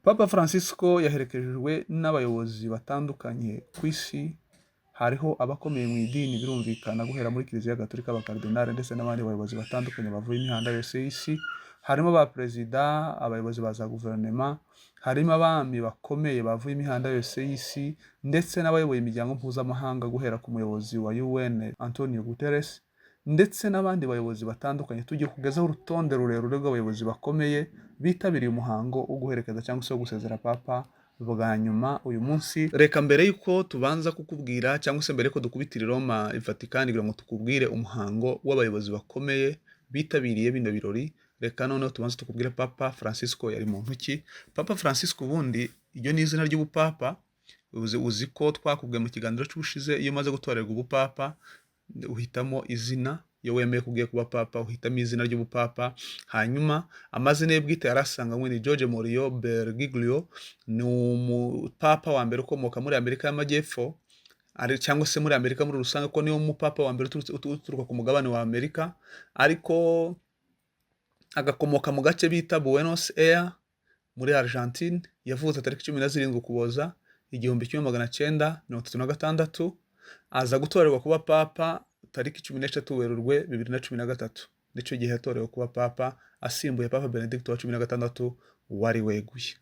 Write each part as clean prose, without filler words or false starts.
Papa Francisco yaherekejwe n'abayobozi batandukanye ku isi, hariho abakomeye mu idini birumvikana guhera muri Kiliziya Gatolika, abakaridinali ndetse n'abandi bayobozi batandukanye bavuye imihanda yose y'isi, harimo ba perezida, abayobozi ba za guverinoma, harimo abami bakomeye bavuye imihanda yose y'isi ndetse n'abayoboye imiryango mpuzamahanga guhera ku muyobozi wa UN Antonio Guterres ndetse n'abandi bayobozi batandukanye. Tugiye kugezaho urutonde rurerure rw'abayobozi bakomeye bitabiriye umuhango wo guherekeza cyangwa se wo gusezera Papa bwa nyuma uyu munsi. Reka mbere y'uko tubanza kukubwira cyangwa se mbere y'uko dukubitira i Roma, i Vatikani, kugira ngo tukubwire umuhango w'abayobozi bakomeye bitabiriye bino birori, reka noneho tubanze tukubwire Papa Francisco yari muntu ki. Papa Francisco ubundi iryo ni izina ry'ubupapa. Uzi ko twakubwiye mu kiganiro cy'ubushize, iyo umaze gutorerwa ubupapa uhitamo izina. Iyo wemeye ko ugiye kuba papa uhitamo izina ry'ubupapa. Hanyuma amazina ye bwite yarasanganywe ni George Mario Bergoglio. Ni umupapa wa mbere ukomoka muri Amerika y'Amajyepfo cyangwa se muri Amerika muri rusange, ko niwe mupapa wa mbere uturuka ku mugabane wa Amerika, ariko agakomoka mu gace bita Buenos Aires muri Argentine. Yavutse tariki 17 Ukuboza 1936, aza gutorerwa kuba papa tariki 13 Werurwe 2013. Nicyo gihe yatorewe kuba papa, asimbuye Papa Benedicto wa 16 wari weguye.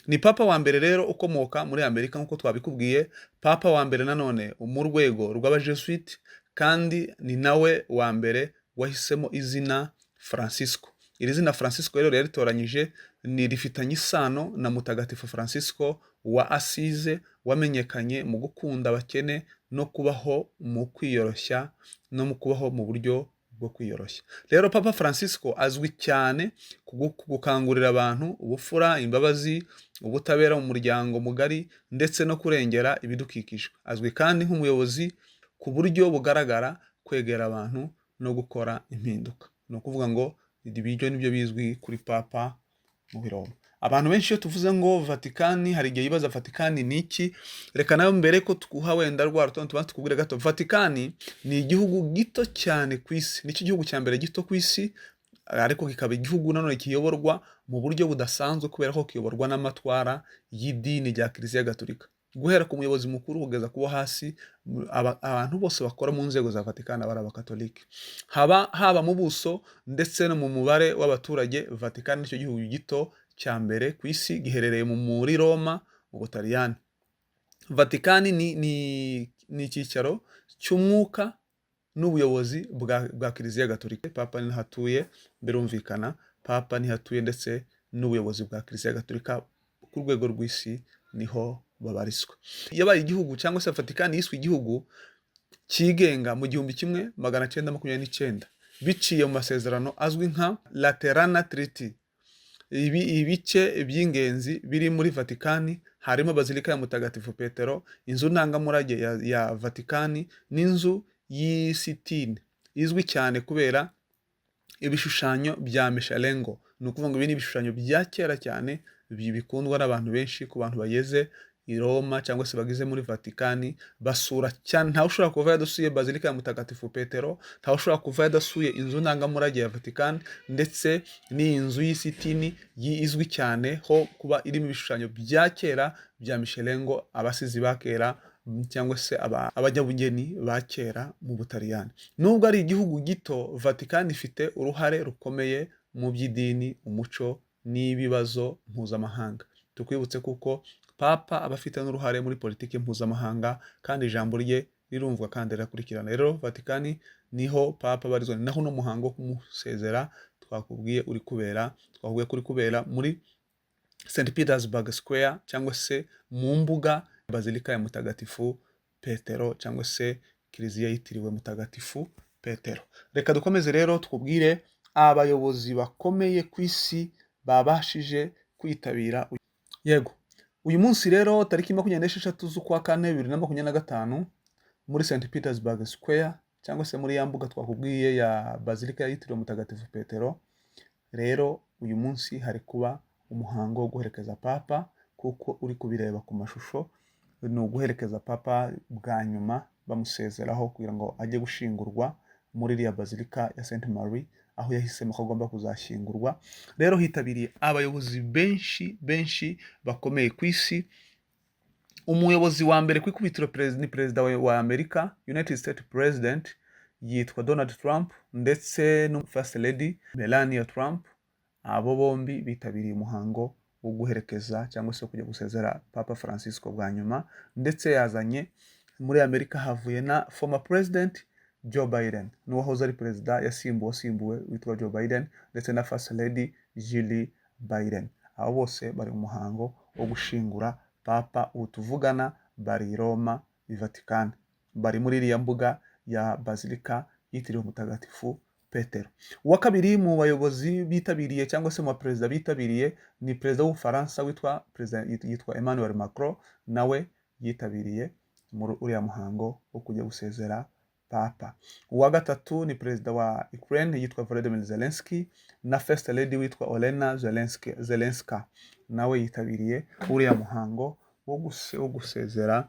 Ni papa wa mbere rero ukomoka muri Amerika nk'uko twabikubwiye, papa wa mbere nanone mu rwego rw'abajesuite, kandi ni nawe wa mbere wahisemo izina Francisco. Iri zina Francisco rero yaritoranyije, ni rifitanye isano na Mutagatifu Francisco wa Asize, wamenyekanye mu gukunda abakene no kubaho mu kwiyoroshya no mu kubaho mu buryo bwo kwiyoroshya. Rero Papa Francisco azwi cyane ku gukangurira abantu ubupfura, imbabazi, ubutabera mu muryango mugari ndetse no kurengera ibidukikije. Azwi kandi nk'umuyobozi ku buryo bugaragara, kwegera abantu no gukora impinduka. Ni ukuvuga ngo ibyo nibyo bizwi kuri Papa mu Roma. Abantu benshi iyo tuvuze ngo Vatikani, hari igihe yibaza Vatikani ni iki. Reka nawe mbere ko tuguha wenda rwa rutonde tubanze tukubwire gato. Vatikani ni igihugu gito cyane ku isi, nicyo gihugu cya mbere gito ku isi, ariko kikaba igihugu nanone kiyoborwa mu buryo budasanzwe kubera ko kiyoborwa n'amatwara y'idini rya Kiliziya Gatolika. Guhera ku muyobozi mukuru kugeza ku wo hasi, abantu bose bakora mu nzego za Vatikani aba ari abakatolike. Haba mu buso ndetse no mu mubare w'abaturage, Vatikani nicyo gihugu gito cya mbere ku isi, giherereye muri Roma mu Butaliyani. Vatikani ni icyicaro cy'umwuka n'ubuyobozi bwa Kiliziya Gatolika. Papa niho atuye, birumvikana, Papa niho atuye ndetse n'ubuyobozi bwa Kiliziya Gatolika ku rwego rw'isi niho babarizwa. Yabaye igihugu cyangwa se Vatikani yiswe igihugu cyigenga mu 1929 biciye mu masezerano azwi nka Laterana Treaty. Ibice by'ingenzi biri muri Vatikani harimo Bazilika ya Mutagatifu Petero, inzu ndangamurage ya Vatikani n'inzu y'Isitine izwi cyane kubera ibishushanyo bya Michelangelo. Ni ukuvuga ngo ibi ni ibishushanyo bya kera cyane bikundwa n'abantu benshi. Ku bantu bageze i Roma cyangwa se bageze muri Vatikani basura cyane, ntawe ushobora kuva yadasuye Bazilika ya Mutagatifu Petero, ntawe ushobora kuva yadasuye inzu ndangamurage ya Vatikani ndetse n'iyi nzu y'Isitini izwi cyane ho kuba irimo ibishushanyo bya kera bya Michelangelo, abasizi ba kera cyangwa se abanyabugeni ba kera mu Butaliyani. Nubwo ari igihugu gito, Vatikani ifite uruhare rukomeye mu by'idini, umuco n'ibibazo mpuzamahanga. Tukwibutse kuko Papa aba afite n'uruhare muri politiki mpuzamahanga, kandi ijambo rye rirumvwa kandi rirakurikirana. Rero Vatikani niho Papa abarizwa, ni naho uno muhango wo kumusezera twakubwiye uri kubera, twakubwiye ko uri kubera muri St Petersburg Square cyangwa se mu mbuga Bazilika ya Mutagatifu Petero cyangwa se Kiliziya yitiriwe Mutagatifu Petero. Reka dukomeze rero tukubwire abayobozi bakomeye ku isi babashije kwitabira. Yego, uyu munsi rero tariki 26 z'ukwa kane 2025 muri St Petersburg Square cyangwa se muri ya mbuga twakubwiye ya Bazilika yitiriwe Mutagatifu Petero, rero uyu munsi hari kuba umuhango wo guherekeza Papa, kuko uri kubireba ku mashusho ni uguherekeza Papa bwa nyuma bamusezeraho kugira ngo ajye gushingurwa muri iriya Bazilika ya St Marie. aho yahisemo ko agomba kuzashyingurwa. Rero hitabiriye abayobozi benshi benshi bakomeye ku isi. Umuyobozi wa mbere ku ikubitiro ni perezida wa Amerika, United States President, yitwa Donald Trump, ndetse no First Lady Melania Trump. Abo bombi bitabiriye umuhango wo guherekeza cyangwa se kujya gusezera Papa Francisco bwa nyuma. Ndetse yazanye muri Amerika havuye na former President Joe Biden, n'uwahoze ari perezida yasimbuwe, asimbuwe witwa Joe Biden, ndetse na First Lady Jill Biden. Abo bose bari mu muhango wo gushingura Papa. Ubu tuvugana bari i Roma, i Vatican, bari muri iriya mbuga ya Bazilika yitiriwe Mutagatifu Petero. Uwa kabiri mu bayobozi bitabiriye cyangwa se mu baperezida bitabiriye ni perezida w'Ubufaransa witwa perezida yitwa Emmanuel Macron. Nawe yitabiriye muri uriya muhango wo kujya gusezera Papa. Uwa gatatu ni perezida wa Ukraine yitwa Volodymyr Zelensky na First Lady witwa Olena Zelensky, Zelenska, nawe yitabiriye uriya muhango wo gusezera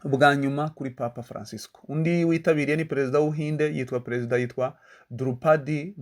bwa nyuma kuri Papa Francisco. Undi witabiriye ni perezida w'Ubuhinde, yitwa perezida yitwa Drupadi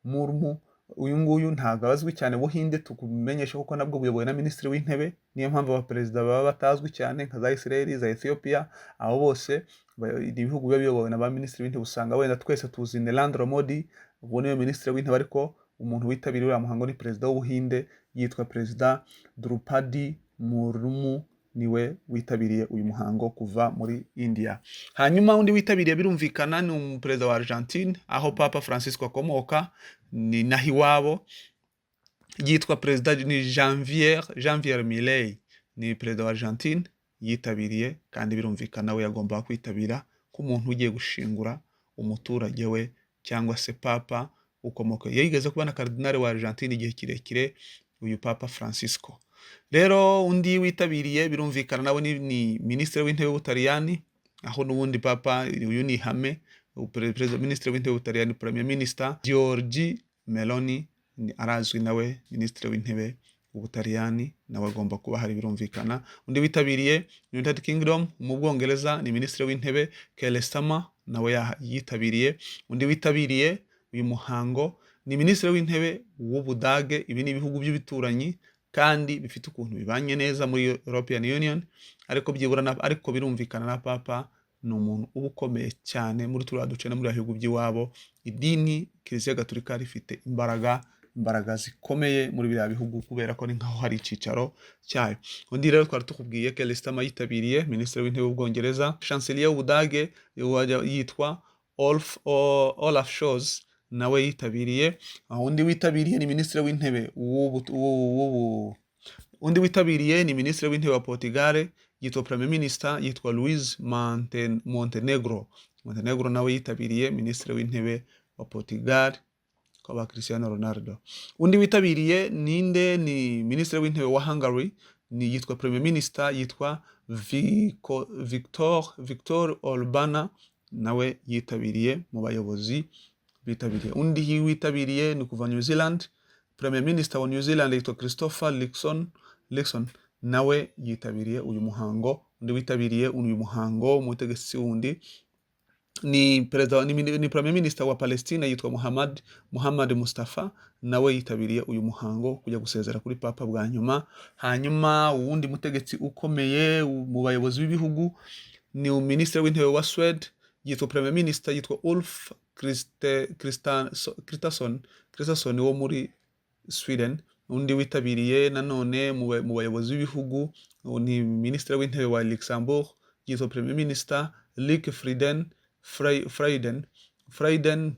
Murmu. Uyu nguyu ntabwo abazwi cyane. Buhinde tukumenyesha kuko nabwo buyobowe na minisitiri w'intebe, niyo mpamvu abaperezida baba batazwi cyane nka za Israel, za Ethiopia, abo bose ni ibihugu biba biyobowe na ba minisitiri w'intebe. Usanga wenda twese tuzi Narendra Modi, ubu niwe minisitiri w'intebe, ariko umuntu witabiriye uriya muhango ni perezida w'Ubuhinde yitwa Perezida Drupadi Murmu, niwe witabiriye uyu muhango kuva muri India. Hanyuma undi witabiriye birumvikana ni umuperezida wa Argentine, aho Papa Francisco akomoka, ni naho iwabo, yitwa perezida ni Janvier Milei, ni perezida wa Argentine, yitabiriye kandi birumvikana we yagombaga kwitabira nk'umuntu ugiye gushingura umuturage we cyangwa se Papa ukomoka. Yigeze kuba na karidinali wa Argentine igihe kirekire, uyu Papa Francisco. Rero undi witabiriye birumvikana nawe ni minisitiri w'intebe w'Ubutaliyani, aho n'ubundi Papa uyu ni ihame. Perezida, minisitiri w'intebe w'Ubutaliyani, Premier Minister Giorgi Meloni, arazwi nawe, minisitiri w'intebe w'Ubutaliyani nawe agomba kuba hari, birumvikana. Undi witabiriye United Kingdom, mu Bwongereza, ni minisitiri w'intebe Keir Starmer, nawe yitabiriye. Undi witabiriye uyu muhango ni minisitiri w'intebe w'Ubudage. Ibi ni ibihugu by'ibituranyi kandi bifite ukuntu bibanye neza muri European Union, ariko byibura ariko birumvikana na Papa ni umuntu uba ukomeye cyane muri turiya duce no muri bihugu by'iwabo. Idini Kiliziya Gatolika rifite imbaraga zikomeye muri biriya bihugu kubera ko ni nkaho hari icyicaro cyayo. Undi rero twari tukubwiye Keir Starmer yitabiriye, minisitiri w'intebe w'Ubwongereza. Chancelier w'Ubudage yitwa Olaf Scholz nawe yitabiriye. Undi witabiriye ni minisitiri w'intebe undi witabiriye ni minisitiri w'intebe wa Portugal, yitwa Premier Minister yitwa Luis Montenegro. Montenegro nawe yitabiriye, minisitiri w'intebe wa Portugal kwa Cristiano Ronaldo. Undi witabiriye ninde? Ni minisitiri w'intebe wa Hungary, ni yitwa Premier Minister yitwa Victor Orbán, nawe yitabiriye mu bayobozi bitabiriye. Undi witabiriye ni kuva New Zealand, Premier Minister wa New Zealand yitwa Christopher Luxon, nawe yitabiriye uyu muhango. Undi witabiriye uyu muhango, umutegetsi wundi, ni perezida ni Premier Minister wa Palestina yitwa Muhammad Mustafa, nawe yitabiriye uyu muhango kujya gusezera kuri Papa bwa nyuma. Hanyuma uwundi mutegetsi ukomeye mu bayobozi b'ibihugu ni minisitiri w'intebe wa Swede, yitwa Premier Minister yitwa Ulf Kristersson wo muri Sweden. Undi witabiriye nanone mu bayobozi b'ibihugu ni minisitiri w'intebe wa Luxembourg, yitwa Premier Minister Luc Frieden,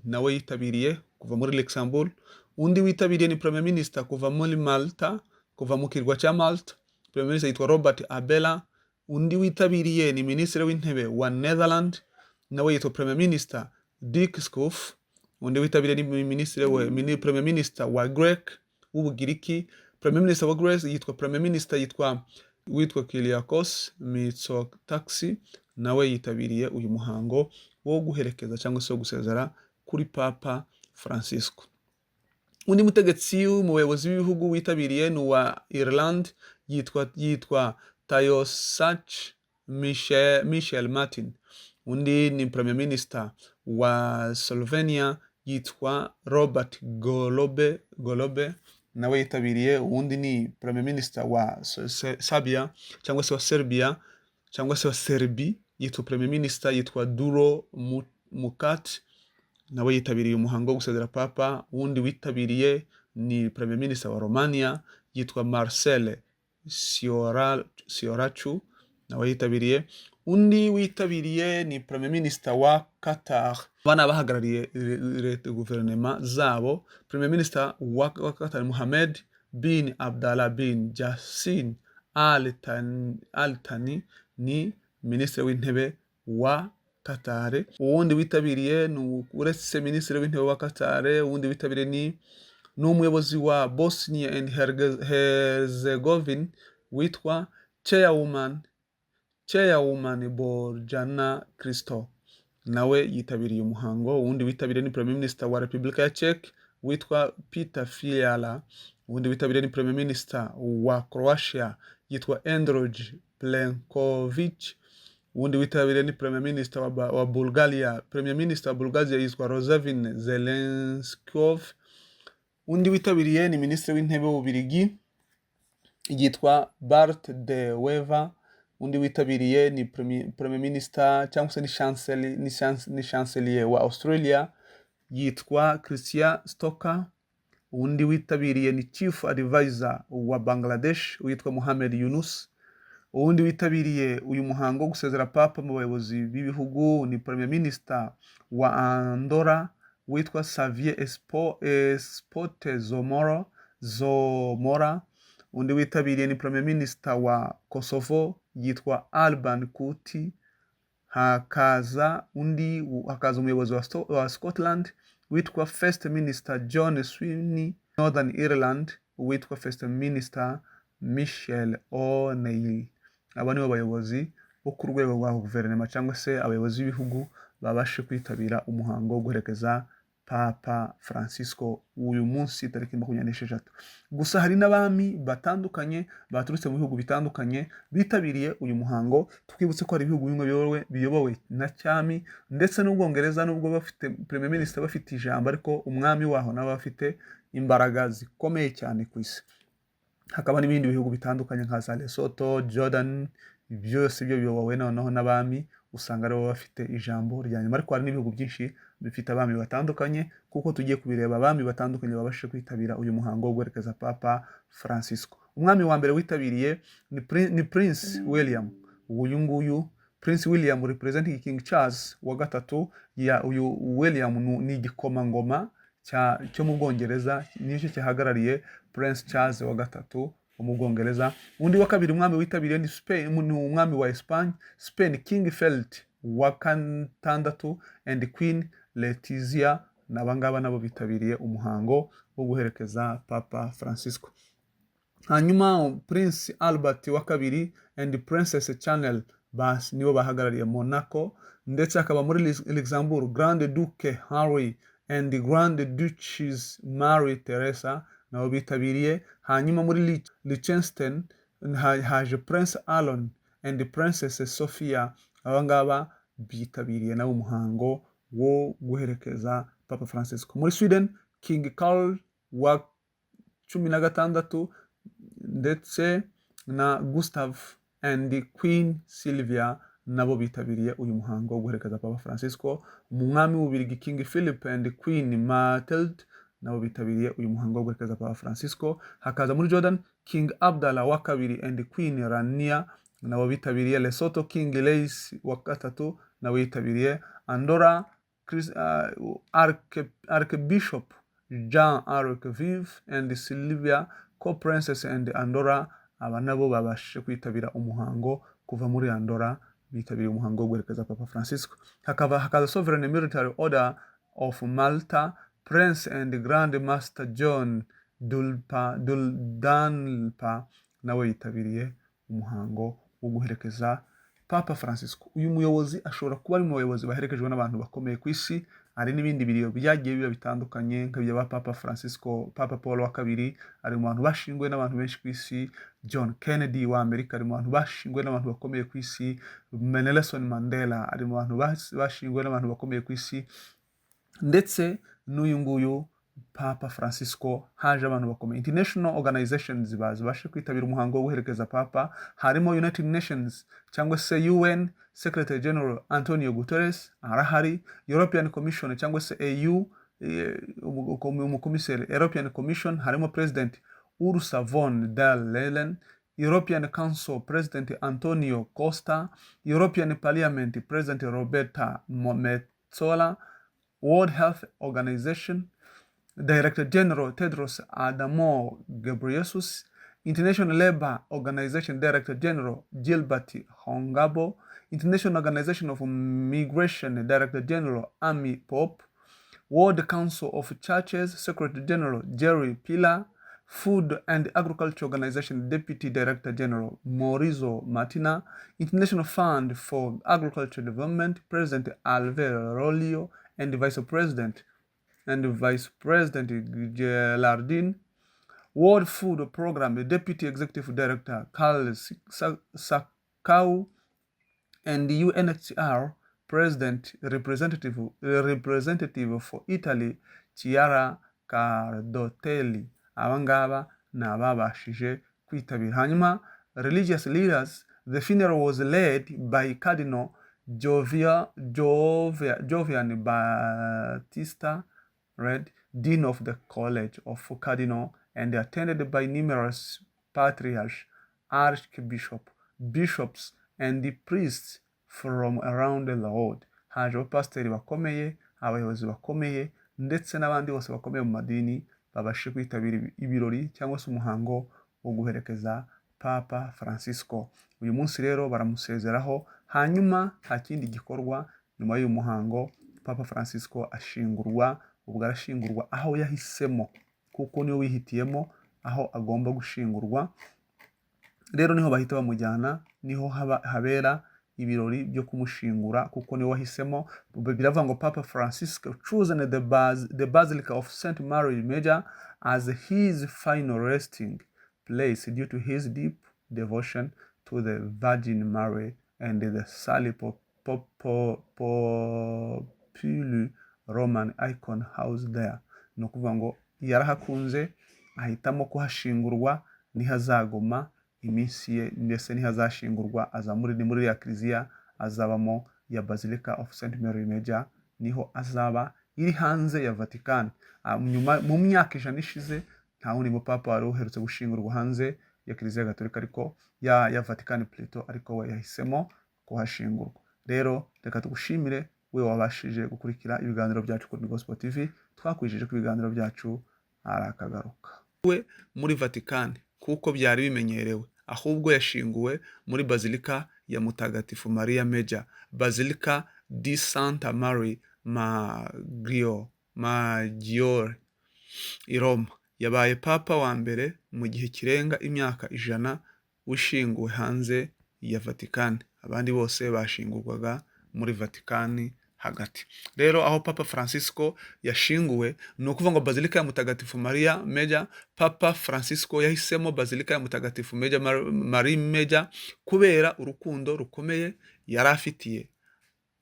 nawe yitabiriye kuva muri Luxembourg. Undi witabiriye ni Premier Minister kuva muri Malta, kuva mu kirwa cya Malta, Premier Minister yitwa Robert Abela. Undi witabiriye ni minisitiri w'intebe wa Netherland, nawe yitwa Premier Minister Dick Schoof. Undi witabiriye ni minisitiri wa Premier Minister wa Greek, w'Ubugiriki. Premier Minister wa Greece yitwa Premier Minister yitwa witwa Kyriakos Mitsotakis, nawe yitabiriye uyu muhango wo guherekeza cyangwa se wo gusezera kuri Papa Francisco. Undi mutegetsi mu bayobozi b'ibihugu witabiriye ni uwa Ireland, yitwa Taoiseach Michel Martin. Undi ni Premier Minister wa Slovenia, yitwa Robert Golob nawe yitabiriye. Uwundi ni Premier Minister wa Serbia cyangwa se wa Serbia cyangwa se wa Serbi, yitwa Premier Minister yitwa Duro Mukat, nawe yitabiriye umuhango wo gusezera Papa. Uwundi witabiriye ni Premier Minister wa Romania, yitwa Marcel Ciolacu, nawe yitabiriye. Undi witabiriye ni Premier Minister wa Qatar. Aba ni abahagarariye leta, guverinoma zabo. Premier Minister wa Qatar, Mohammed bin Abdallah bin Jassim Al Thani, ni Minisitiri w'Intebe wa Qatar. Uwundi witabiriye ni, uretse Minisitiri w'Intebe wa Qatar, uwundi witabiriye ni umuyobozi wa Bosnia and Herzegovina witwa Chairwoman Borjana Kristo, nawe yitabiriye umuhango. Uwundi witabiriye ni Premier Minister wa Repubulika ya Czech witwa Peter Fiala. Uwundi witabiriye ni Premier Minister wa Croatia, yitwa Andrej Plenkovic. Uwundi witabiriye ni Premier Minister wa Bulgaria. Premier Minister wa Bulgaria yitwa Rosen Zhelyazkov. Undi witabiriye ni Minisitiri w'Intebe w'Ububirigi, yitwa Bart de Wever. Undi witabiriye ni Premier Minister cyangwa se ni Chancelier wa Australia, yitwa Christian Stocker. Undi witabiriye ni Chief Advisor wa Bangladesh witwa Mohamed Yunus. Uwundi witabiriye uyu muhango wo gusezera Papa mu bayobozi b'ibihugu ni Premier Minister wa Andorra witwa Xavier Espot Zomora. Undi witabiriye ni Premier Minister wa Kosovo, yitwa Albin Kurti. Hakaza undi, hakaza umuyobozi wa Scotland witwa First Minister John Swinney, Northern Ireland witwa First Minister Michelle O'Neill. Aba nibo bayobozi bo ku rwego rwa guverinoma cyangwa se abayobozi b'ibihugu babashe kwitabira umuhango wo guherekeza Papa Francisco uyu munsi tariki 26. Gusa hari n'abami batandukanye baturutse mu bihugu bitandukanye bitabiriye uyu muhango. Twibutse ko hari ibihugu bimwe biyobowe na cyami, ndetse n'Ubwongereza, nubwo bafite Premier Minister bafite ijambo, ariko umwami waho nawe bafite imbaraga zikomeye cyane ku isi. Hakaba n'ibindi bihugu bitandukanye nka za Lesotho, Jordan, byose ibyo biyobowe noneho n'abami, usanga aribo bafite ijambo rya nyuma. Ariko hari n'ibihugu byinshi bifite abami batandukanye, kuko tugiye kubireba, abami batandukanye babashije kwitabira uyu muhango wo guherekeza Papa Francisco. Umwami wa mbere witabiriye ni Prince William. Uyu nguyu Prince William representing King Charles wa gatatu. Ya uyu William ni igikomangoma cyo mu Bwongereza, nicyo cyahagarariye Prince Charles wa gatatu wo mu Bwongereza. Undi wa kabiri, umwami witabiriye ni Spain, ni umwami wa Espagne, Spain, King Felipe wa gatandatu and Queen Letizia. N'abangaba nabo bitabiriye umuhango wo guherekeza Papa Francisco. Hanyuma Prince Albert wa kabiri and Princess Channel bas nibo bahagarariye Monaco. Ndetse hakaba muri Luxembourg Grand Duke Henri and Grand Duchess Marie Teresa, nabo bitabiriye. Hanyuma muri Liechtenstein haje Prince Aaron and Princess Sophia. Aba ngaba bitabiriye nabo umuhango wo guherekeza Papa Francisco. Muri Sweden, King Carl wa 16 ndetse na Gustav and Queen Sylvia nabo bitabiriye uyu muhango wo guherekeza Papa Francisco. Umwami w'Ububirigi, King Philip and Queen Mathilde, nabo bitabiriye uyu muhango wo guherekeza Papa Francisco. Hakaza muri Jordan King Abdallah wa kabiri and Queen Rania, nabo bitabiriye. Lesotho, King Louis wa gatatu nabo yitabiriye. Andorra, Archbishop Jean Arc Vive and Sylvia, Co-Princess and Andorra, aba nabo babashije kwitabira umuhango kuva muri Andorra, bitabiriye umuhango wo guherekeza Papa Francisco. Hakaza Sovereign Military Order of Malta, Prince and Grand Master John Duldanpa, nawe yitabiriye umuhango wo guherekeza Papa Francisco. Uyu muyobozi ashobora kuba ari mu bayobozi baherekejwe n'abantu bakomeye ku isi. Hari n'ibindi biriyo byagiye biba bitandukanye nk'ibya Papa Francisco. Papa Paul wa kabiri ari mu bantu bashinguwe n'abantu benshi ku isi. John Kennedy wa Amerika ari mu bantu bashinguwe n'abantu bakomeye ku isi. Nelson Mandela ari mu bantu bashinguwe n'abantu bakomeye ku isi. Ndetse n'uyu nguyu Papa Francisco, haje abantu bakomeye, international organizations bazibashe kwitabira umuhango wo guherekeza Papa. Harimo United Nations cyangwa se UN Secretary General Antonio Guterres arahari, European Commission cyangwa se EU, umukomiseri European Commission, harimo President Ursula von der Leyen, European Council President Antonio Costa, European Parliament President Roberta Metsola, World Health Organization Director General Tedros Adhanom Ghebreyesus, International Labour Organization Director General Gilbert Houngbo, International Organization of Migration Director General Amy Pope, World Council of Churches Secretary General Jerry Pillay, Food and Agriculture Organization Deputy Director General Maurizio Martina, International Fund for Agriculture Development President Alvaro Rollo and Vice President Geraldine, World Food Program Deputy Executive Director Carl Skau, and the UNHCR President Representative for Italy Chiara Cardotelli. Aba ngaba ni ababashije kwitabira. Hanyuma religious leaders: the funeral was led by Cardinal Jovian Battista Re, Dean of the College of Cardinal, and attended by numerous patriarchs, archbishop, bishops and priests from around the world. Haje abapasiteri bakomeye, abayobozi bakomeye, ndetse n'abandi bose bakomeye mu madini babashe kwitabira ibirori cyangwa se umuhango wo guherekeza Papa Francisco. Uyu munsi rero baramusezeraho, hanyuma nta kindi gikorwa nyuma y'uyu muhango. Papa Francisco ashingurwa, ubwo arashingurwa aho yahisemo, kuko niwe wihitiyemo aho agomba gushingurwa. Rero niho bahita bamujyana, niho habera ibirori byo kumushingura, kuko niwe wahisemo. Biravuga ngo Papa Francisco chosen the Basilica of St Mary Major as his final resting place due to his deep devotion to the Virgin Mary and the Sali Populi Roman icon housed there. Ni ukuvuga ngo yarahakunze, ahitamo kuhashingurwa, niho azaguma iminsi ye, ndetse niho azashingurwa. Aza muri ni muri ya kiliziya azabamo ya Basilica of St Mary Major, niho azaba, iri hanze ya Vatican. Nyuma mu myaka 100 ishize nta wundi mupapa wari uherutse gushingurwa hanze ya Kiliziya Gatolika, ariko ya Vatican plutôt, ariko we yahisemo kuhashingurwa. Rero reka tugushimire we wabashije gukurikira ibiganiro byacu kuri Gospel TV. Twakwijeje ko ibiganiro byacu arakagaruka. We muri Vatican kuko byari bimenyerewe, ahubwo yashinguwe muri Bazilika ya Mutagatifu Maria Major, Basilica di Santa Maria Maggiore i Roma. Yabaye papa wa mbere mu gihe kirenga imyaka 100 ushinguwe hanze ya Vatican. Abandi bose bashingurwaga muri Vatican hagati. Rero aho Papa Francisco yashinguwe, ni ukuvuga ngo Bazilika ya Mutagatifu Maria Major. Papa Francisco yahisemo Bazilika ya Mutagatifu Major Marie Major kubera urukundo rukomeye yari afitiye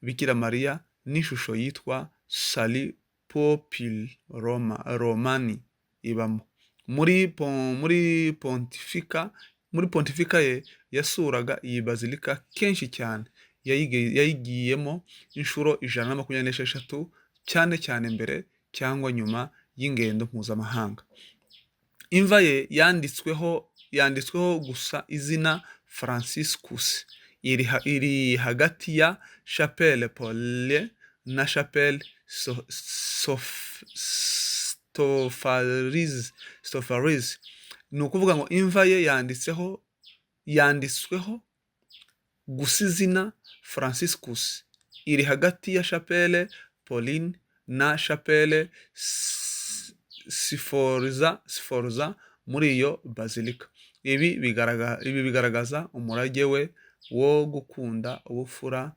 Bikira Mariya n'ishusho yitwa Salus Populi Romani ibamo. Muri pontifika ye yasuraga iyi bazilika kenshi cyane. Yayigiyemo inshuro 126, cyane cyane mbere cyangwa nyuma y'ingendo mpuzamahanga. Imva ye yanditsweho gusa izina Franciscus. Iri hagati ya Chapelle Pauline na Chapelle Stofariz. Ni ukuvuga ngo imva ye yanditsweho gusa izina Franciscus, iri hagati ya Chapelle Pauline na Chapelle Sforza muri iyo bazilika. Ibi bigaragaza umurage we wo gukunda ubupfura.